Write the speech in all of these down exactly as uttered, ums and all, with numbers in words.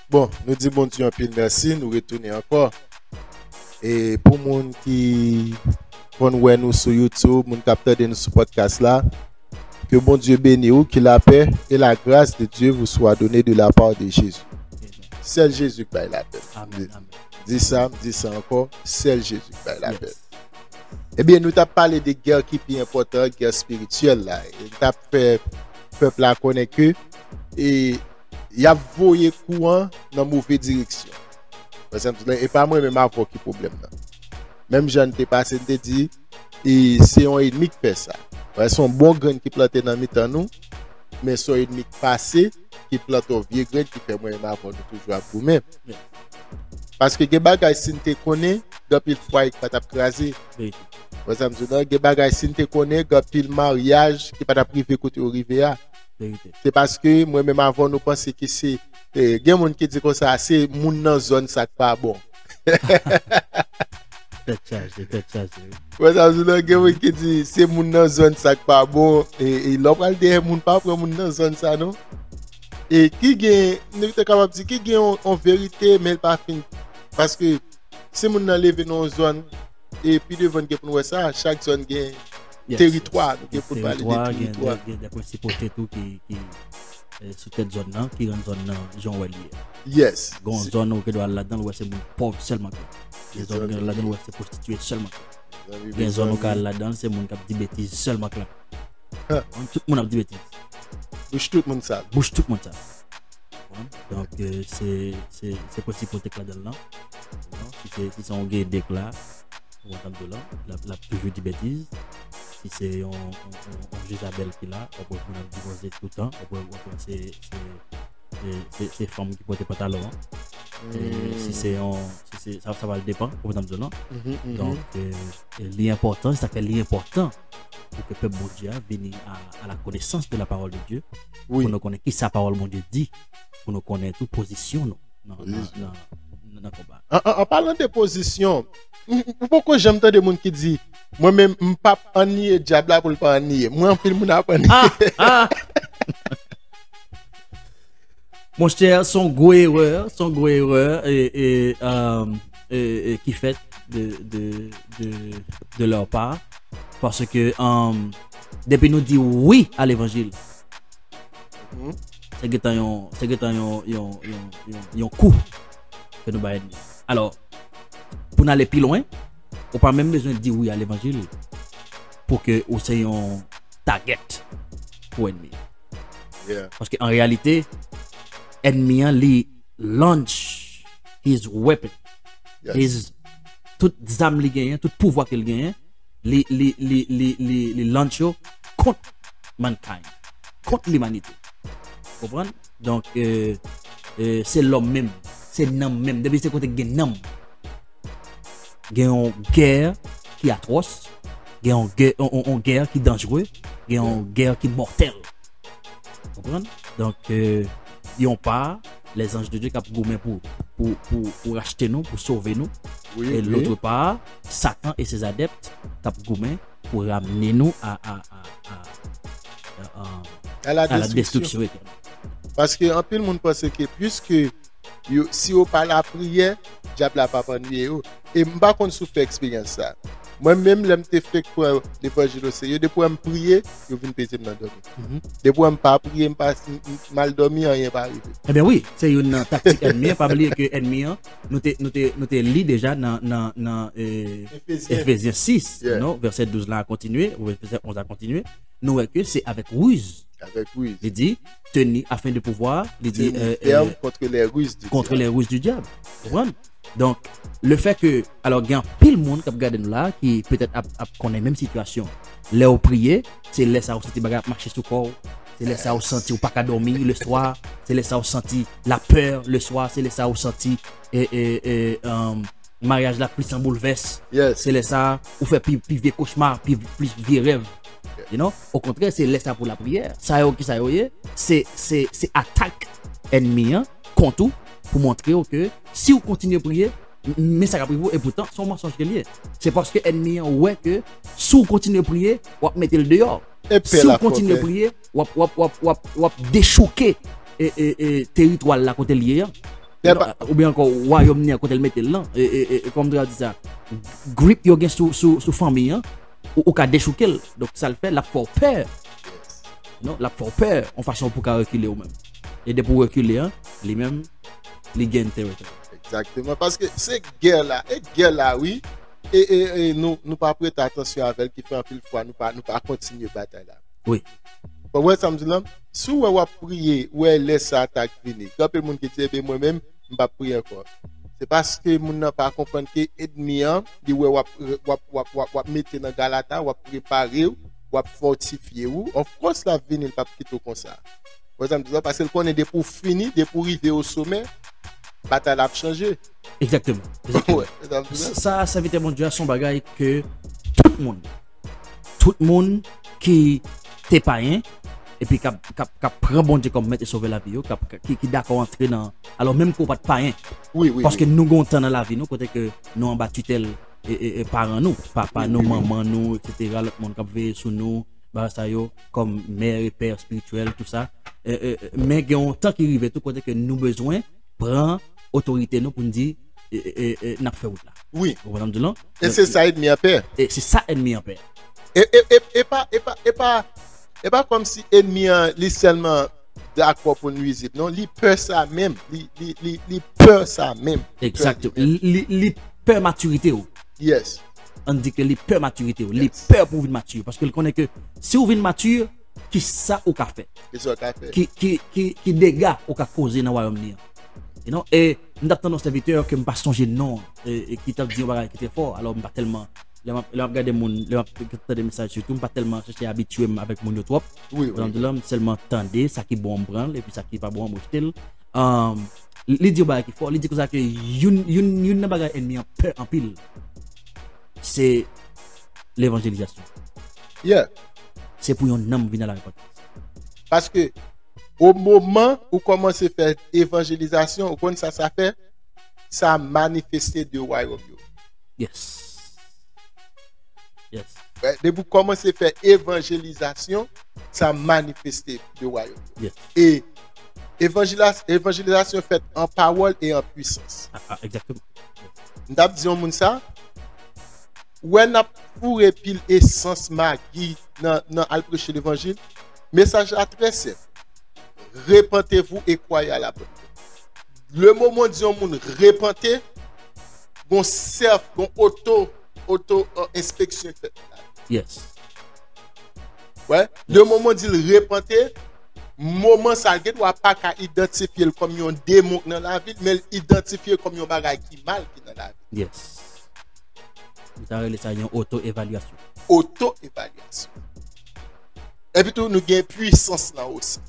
Bon, nou di Bondye anpil mèsi, nou retounen ankò. E pou moun ki konn wè nou sou YouTube, moun k ap tande nou sou podcast la, ke Bondye beni w, que la paix et la grâce de Dieu vous soit donnée de la part de Jésus. Sèl Jezi k bay lapè. Amen, amen. Di sa, m di sa ankò, sèl Jezi k bay lapè. Ebyen, nou t ap pale de gè ki pi enpòtan, gè espirityèl la. E n t ap fè pèp la konnen ke e, y ap voye kou an nan move direksyon. Wè sa m di la, e pa mwen menm avè w ki pwoblèm nan. Menm jan n te pase, n te di, e, se yon ènmi k fè sa. Wè, se yon bon grenn ki plante nan mitan nou, men se yon ènmi k pase, ki plante yon vye grenn ki fè mwen menm avè w nou toujou ap goumen. Paske gen bagay si n te konnen, gen anpil fwaye ki pa t ap kraze. Wè sa m di w nan, gen bagay si n te konnen, gen anpil maryaj ki pa t ap rive kote yo rive a. Se paske mwen menm avè w nou panse ke se, e, gen moun ki di konsa, se moun nan zòn sa k pa bon. Tèt chaje, tèt chaje. Wè sa m di w nan, gen moun ki di se moun nan zòn sa k pa bon, e, e lè w pral dèyè moun, pa pran moun nan zòn sa non. E ki gen, nou te kapab di ki gen yon, yon verite, men l pa fin. Paske si moun nan leve nan yon zòn, e pi devan n gen pou n wè sa, chak zòn gen teritwa, nou gen pou n pale de teritwa. Gen de prensipalite tou ki, ki, e, sou tèt zòn nan, ki rann zòn nan jan w wè l ye. Yes. Gen yon zòn ou gen dwa al ladan l, ou wè se moun pòv sèlman k la. Gen zòn ou gen al ladan l, ou wè se pwostitye sèlman k la. Gen zòn ou ka al ladan l, se moun k ap di betiz sèlman k la. Tout moun ap di betiz. Bouch tout moun sal. Bouch tout moun sal. Konprann? Donk, e, se, se, se prensip ou te k ladan l lan. Si se, si se yon gede k la, ou konprann sa m di w lan, l ap, l ap toujou di betiz. Si se yon, yon, yon, yon Jezabèl ki la, w ap wè moun ap divòse toutan, w ap wè, w ap wè se, se, se, se, se fanm ki pote pantalon an. E si se yon, si se, sa, sa va depan, ou konprann sa m di w lan. Donk, e, e li enpòtan, se sa k fè li enpòtan pou ke pèp Bondye a vini a, à la connaissance de la parole de Dieu, pou nou konnen kisa pawòl Bondye di, pou nou konnen tou pozisyon nou nan, nan, nan, nan konba. An, an, an palan de pozisyon, m, m, ou poko janm tande moun ki di, mwen menm, m p ap anniye dyab la pou l pa anniye m. Mwen, anpil moun ap anniye. Monchè, se yon gwo erè, se yon gwo erè e, e, um, e, e ki fèt de, de, de, de leur part. Paske, um, depi nou di wi a levanjil, se gentan yon, se gentan yon, yon, yon, yon, yon kou ke nou bay ènmi. Alò, pou n ale pi lwen, ou pa menm bezwen di wi a levanjil pou ke ou se yon target pou ènmi. Paske an reyalite, ènmi an, li launch his weapon. His, tout zam li genyen, tout pouvwa ke l genyen, li, li, li, li, li, li launch yo kont mankind, kont limanite. Konprann? Donk, e, e, se lòm menm, se nanm menm. Depi se kote k gen nanm, gen yon gè ki atwòs, gen yon gè, yon, yon, yon gè ki danjere, gen yon gè ki mòtèl. Konprann? Donk, e, yon pa, lèzanj de Dye k ap goumen pou, pou, pou, pou rachte nou, pou sove nou. E lòt pa, Satan e ses adeptes k ap goumen pou ramne nou a, a, a, a, a, a, à la destruction éternelle. Paske anpil moun panse ke piske yo, si yo pa lapriyè, dyab la p ap anniye yo. E m pa konn si w fè eksperyans sa. Mwen menm, lè m te fenk pran levanjil oserye, depi w wè m priye, yo vin peze m nan dòmi. Depi w wè m pa priye, m pa, m, m, m al dòmi, anyen pa rive. Ebyen wi, se youn nan taktik ènmi an. Pa bliye ke ènmi an, nou te, nou te, nou te li deja nan, nan, nan, e, Efezyen sis, non, vèsè douz la a kontinye, ou vèsè onz a kontinye. Nou wè ke se avèk riz. Avèk riz. Li di, tenir afin de pouvoir, li di, tenir, e, e, ferme contre les ruses du diable. Contre les ruses du diable. Ou konprann? Donk, le fait que, alò, gen anpil moun k ap gade nou la, ki petèt ap, ap konnen menm sitiyasyon. Lè w priye, se lè sa ou santi bagay ap mache sou kò w. Se lè sa ou santi ou pa ka dòmi le swa. Se lè sa ou santi lapè le swa. Se lè sa ou santi, e, e, e, um, maryaj la plis an boulvès. Se lè sa ou fè pi, pi vye kochma, pi, plis vye rèv. You know? Okontrè, se lè sa pou lapriyè. Sa yo, ki sa yo ye? Se, se, se atak ènmi an kont ou pou montre w ke si w kontinye priye, m, men sa k ap rive w. E poutan, se yon mansonj ke l ye. Se paske ènmi an wè ke si w kontinye priye, w ap mete l deyò. Si w kontinye priye, w ap, w ap, w ap, w ap, w ap dechouke, e, e, e, teritwa l la kote l ye an. Oubyen ankò, wayòm li an kote l mete l lan. E, e, e, e kòm m ta di sa, grip yo gen sou, sou, sou fanmi an, ou, ou ka dechouke l. Donk, sa l fè, l ap fè w pè. Non, l ap fè w pè, yon fason pou w ka rekile ou menm. E depi w rekile an, li menm, li gen territory. Egzakteman, paske se gè la, e gè la, wi. E, e, e nou, nou pa prete atansyon avè l, ki fè anpil fwa nou pa, nou pa kontinye batay la. Wi. Ou wè sa m di la? Si w wè w ap priye, ou wè lè sa atak vini. Gen anpil moun ki di, "Ebyen, mwen menm, m p ap priye ankò." Se paske moun nan pa konprann ke ènmi an, li wè w ap, w ap, w ap, w ap, w ap mete nan galata, w ap prepare w, w ap fòtifye w. Of course, l ap vini, l p ap kite w konsa. Ou wè sa m di la? Paske l konnen depi w fini, depi w rive o somè, batay la ap chanje. Egzakteman. Egzakteman. Ou wè sa m di la? Sa, sèvitè Bondye a, se yon bagay ke tout moun, tout moun ki te payen, epi k ap, k ap, k ap pran Bondye kòm mèt e sovè lavi yo, k ap, ki, ki dakò antre nan, alò menm ke w pa t payen. Wi, wi, wi. Paske nou gen yon tan nan lavi nou kote ke nou anba titèl e, e, e paran nou, papa nou, manman nou, etsetera, lòt moun k ap veye sou nou, bagay sa yo, kòm mè e pè espirityèl, tou sa. E, e, e, men gen yon tan ki rive tou kote ke nou bezwen pran otorite nou pou n di, e, e, e, e, n ap fè wout la. Wi. Ou konprann sa m di w lan? E se sa ènmi an pè. E se sa ènmi an pè. E, e, e, e pa, e pa, e pa, e pa kòmsi ènmi an, li sèlman dakò pou nwizib. Non, li pè sa menm. Li, li, li, li pè sa menm. Li pè, egzakteman. Li, li, li pè matirite w. Yes. Ann di ke li pè matirite w. Li, yes, pè pou w vin mati. Paske l konnen ke si w vin mati, ki sa ou ka fè? Ki sa w ka fè? Ki, ki, ki, ki dega ou ka koze nan wayòm li an? You know? E m t ap tande yon sèvitè ke m pa sonje non an, e, e ki t ap di yon bagay ki te fò. Alò, m pa tèlman, lè m ap, lè m ap gade moun, lè m ap tande mesaj sitou, m pa tèlman chèche abitye m avèk moun yo twòp. Wi, wi, wi. Ou konprann sa m di w lan? M sèlman tande, sa ki bon, m pran l, epi sa ki pa bon, m rejte l. Um, li di yon bagay ki fò, li di konsa ke youn, youn, youn nan bagay ènmi an pè anpil, se levanjelizasyon. Yeah. Se pou yon nanm vin a larepantans. Paske, o moman ou kòmanse fè evanjelizasyon, ou konn sa sa fè? Sa manifeste de wayòm yo. Yes. Yes. Wè, depi w kòmanse fè evanjelizasyon, sa manifeste de wayòm yo. Yes. E evanjela-, evanjelizasyon fèt an pawòl e an pwisans. Ah, ah, egzakteman. M t ap di yon moun sa, ou wè n ap foure pil esans magi nan, nan al preche levanjil. Mesaj la trè senp. Repentez-vous et croyez à la bonne nouvelle. Le moman w di yon moun repante, gon sèf, gon oto, oto, euh, enspeksyon fèt. Yes. Wè, le moman w di l repante, moman sa l gen dwa pa ka idantifye l kòm yon demon k nan lavi l, men l idantifye l kòm yon bagay ki mal ki nan lavi l. Yes. Yo ta rele sa yon oto-evalyasyon. Oto-evalyasyon. Epi tou, nou gen pwisans lan osi.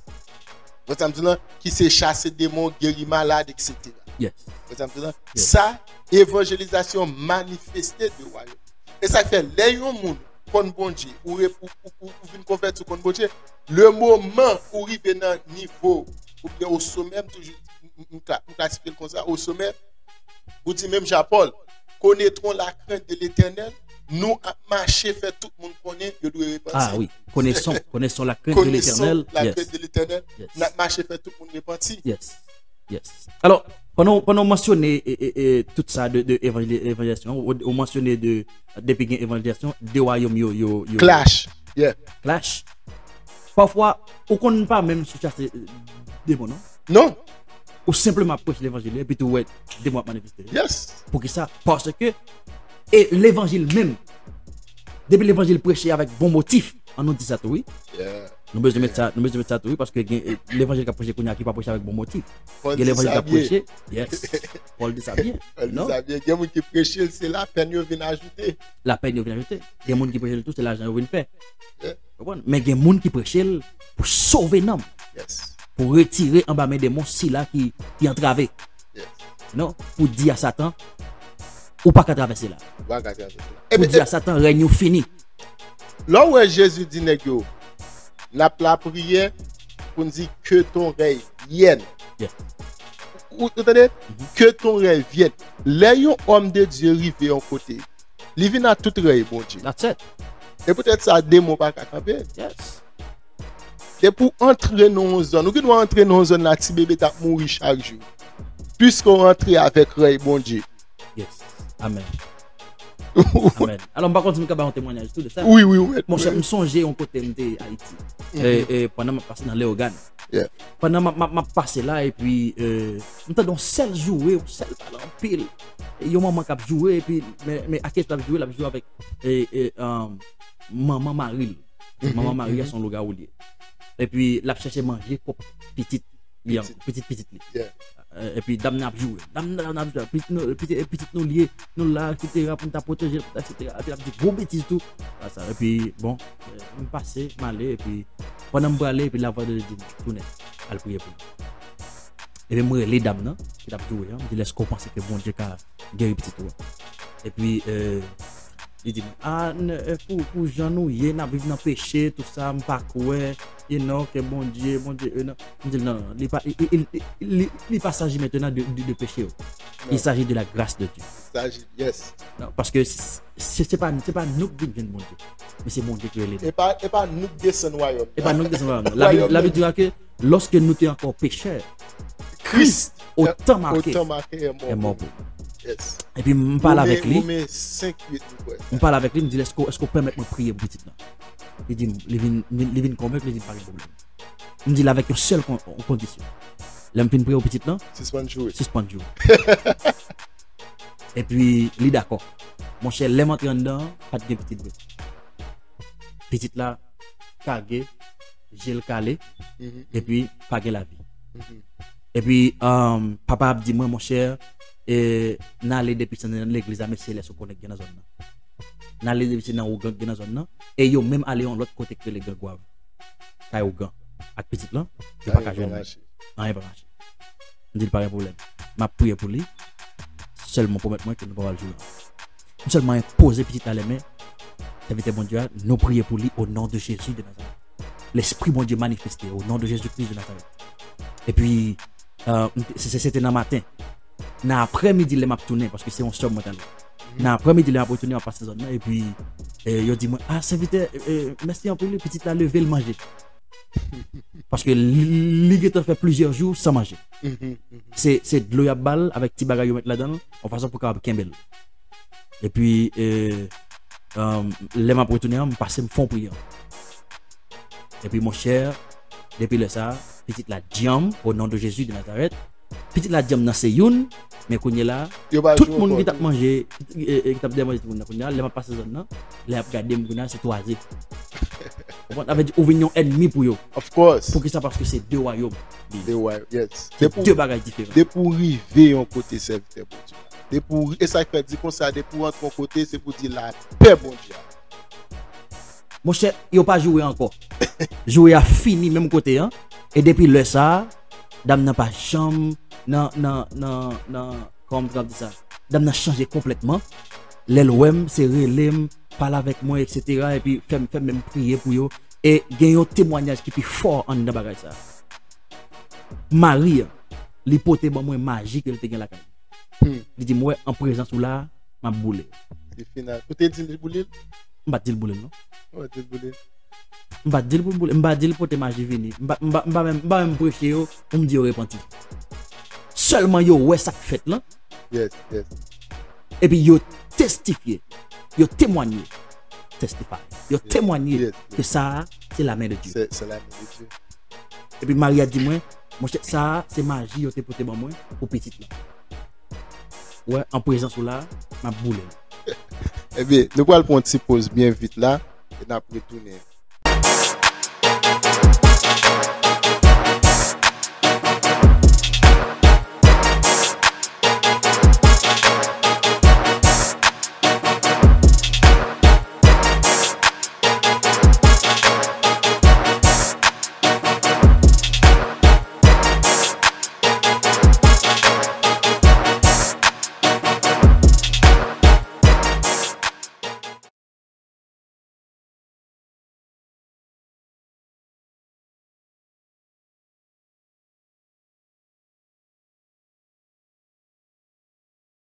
Wè sa m di w lan, ki se chase demon, geri malad, etsetera. Yes. Wè sa m di w lan. Yes. Sa, evanjelizasyon manifeste de wayòm. E sa k fè, lè yon moun konn Bondye, ou, re-, ou, ou, ou, ou vin konvèti, ou konn Bondye, le moman ou rive nan nivo, oubyen o somè, m toujou, m, m, m kla-, m klasifye l konsa, o somè, ou di menm jan Pòl, connaîtront la crainte de l'Éternel, nou ap mache fè tout moun konnen yo dwe repanti. Ah wi, connaissons, connaissons la crainte de l'Éternel. Connaissons la crainte de l'Éternel. Yes. N ap mache fè tout moun repanti. Yes. Yes. Alò, pandan, pandan w mansyone, e, e, e, tout sa de, de evanjeli-, evanjelizasyon, ou, ou mansyone de, depi gen evanjelizasyon, de wayòm yo, yo, yo clash. Yeah. Clash. Pafwa, ou konn pa menm sou chase, e, demon, non? Non. Ou senpleman ap preche levanjil, epi tou ou wè demon ap manifeste. Yes. Poukisa? Paske, e levanjil menm, depi levanjil preche avèk bon motif, an nou di sa tou, wi. Yeah. Nou bezwen met sa, nou bezwen met sa tou, wi, paske gen, e, levanjil k ap preche kounye a ki pa preche avèk bon motif. Gen levanjil k ap preche, yes. Pòl di sa byen. Pòl di sa byen. Gen moun ki preche l, se lapèn yo vin ajoute. Lapèn yo vin ajoute. Gen moun ki preche l tou, se lajan yo vin fè. Yeah. Konprann? Men gen moun ki preche l pou sove nanm. Yes. Pou retire anba men demon sila ki, ki antrave. Yes. Non, pou di a Satan, ou pa ka travèse la. Ou pa ka travèse la. Pou di a Satan, rèy ou fini. Lè w wè Jezi di nèg yo, n ap lapriyè pou n di, que ton règne vienne. Yeah. Ou, ou tande? Mhm. Que ton règne vienne. Lè yon òm de Dye rive yon kote, li vin ak tout rèy Bondye. That's it. E poutèt sa, demon pa ka kanpe. Yes. Depi w antre nan yon zòn, ou gen dwa antre nan yon zòn la, ti bebe t ap mouri chak jou. Piske w rantre avèk rèy Bondye. Yes. Amen. Amen. Alò, m pa konn si m ka ba yon temwanyaj tou de sa. Wi, wi, wi. Monchè, m sonje yon kote m te Ayiti. E, e, pandan m ap pase nan Leyogàn. Pandan m ap, m ap, m ap pase la, epi, e, m tande yon sèl joure, yon sèl pale anpil. E yon manman k ap joure, epi, men, men ak ki l ap joure, l ap joure avèk, e, e, um, manman mari l. Manman mari a se yon lougawou li ye. Epi, l ap chèche manje pwòp pitit li an, pitit pitit li. Epi dam nan ap joure. Dam nan ap joure. Pitit nou, pitit, pitit nou li ye. Nou la, etsetera, pou n ta pwoteje l, etsetera. Epi l ap di gwo betiz tou. Sa, sa. Epi, bon, e, m pase, m ale, epi pandan m prale, epi lavwa de Dye di m, tounen, al priye pou li. Epi m rele dam nan, ki t ap joure an, m di l, èske w panse ke Bondye ka geri pitit ou a? Epi, e, li di m, a, n- e, pou, pou jan nou ye, n ap viv nan peche, tout sa, m pa kwè, e non, ke Bondye, Bondye, e non. M di l, non, non, li pa, li, li, li, li, li pa saji mentenan de, de, de peche yo. Il s'agit de la grâce de Dieu. Saji, yes. Non, paske se, se, se pa, se pa nou k vin jwenn Bondye, men se Bondye ki rele nou. E pa, e pa nou k desann wayòm. E pa nou k desann wayòm. La Bible dira que lorsque nous étions encore pécheurs, Christ, autant marqué, est mort pour nous. Epi m pale avèk li. M pale avèk li, m di l, èske, èske w pèmèt mwen priye pou pitit lan? Li di m, li vin, li vin konvenk, li di m pa gen pwoblèm. M di l avèk yon sèl kon- kondisyon. Lè m fin priye pou pitit lan, sispann joure. Sispann joure. Epi li dakò. Monchè, lè m antre anndan an, pa t gen pitit vre. Pitit la kage, je l kale, epi pa gen lavi. Epi, um, papa ap di mwen, monchè, e, n ale depi se nan legliz la, men se lès ou konnen k gen nan zòn nan. N ale depi se nan ougan k gen nan zòn nan, e yo menm ale yon lòt kote k rele Gran Gwav. Kay ougan. Ak pitit lan, yo pa ka jwenn li. Anyen pa mache. M di l pa gen pwoblèm. M ap priye pou li. Sèlman pwomèt mwen ke nou pa pral joure. M sèlman enpoze pitit la lè men. Sèvitè Bondye a, nou priye pou li o non de Jezi de Nazarèt. Lespri Bondye manifeste o non de Jezi Kris de Nazarèt. Epi, e, se, se, se te nan maten. Nan aprèmidi lè m ap tounen, paske se yon sè m mwen t ale. Nan aprèmidi lè m ap retounen, m ap pase zòn nan, epi, e, yo di mwen, a, sèvitè, e, e, mèsi anpil, wi, pitit la leve, l manje. Paske li, li gentan fè plizyè jou san manje. Se, se dlo y ap ba l avèk ti bagay yo met ladan l, yon fason pou kapab kenbe l. Epi, e, um, lè m ap retounen an, m pase, m fè yon priyè. Epi, monchè, depi lè sa a, pitit la djanm, o non de Jezi de Nazarèt. Pitit la djanm nan se youn, men kounye la, tout moun ki t ap manje, e, e, ki t ap dèyè manje tout moun nan, kounye la, lè m ap pase zòn nan, lè y ap gade m kounye la, se twaze. Ou konprann? Sa vle di, ou vin yon ènmi pou yo. Of course. Poukisa? Paske se de wayòm. De wayòm, yes. Se de bagay diferan. Depi w rive yon kote, sèvitè Bondye. Depi w, e sa k fè di konsa, depi w rantre yon kote, se pou di lapè Bondye a. Monchè, yo pa joure ankò. Joure a fini menm kote an. E depi lè sa a, dam nan pa janm nan, nan, nan, nan, kòman m t ap di sa? Dam nan chanje konplètman. Lè l wè m, se rele m, pale avèk mwen, etsetera. Epi fè m, fè m menm priye pou yo. E gen yon temwanyaj ki pi fò anndan bagay sa a. Mari an, li pote ban mwen maji ke l te gen lakay li. Li di m, wè, an prezans ou la a, m ap boule. Se final. Ou te di l boule l? M pa t di l boule l, non. Ou pa t di l boule l? M pa t di l pou l boule, m pa t di l pote maji vini. M pa, m pa, m pa menm, m pa menm preche yo pou m di yo repanti. Sèlman yo wè sa k fèt lan. Yes, yes. Epi yo testifye, yo temwanye. Testify. Yo temwanye ke sa a, se la men de Dye. Se, se la men de Dye. Epi Maria di mwen, monchè, sa a, se maji yo te pote ban mwen pou pitit lan. Wè, an prezans ou la, m ap boule l. Ebyen, nou pral pran yon ti poz byen vit la, e n ap retounen.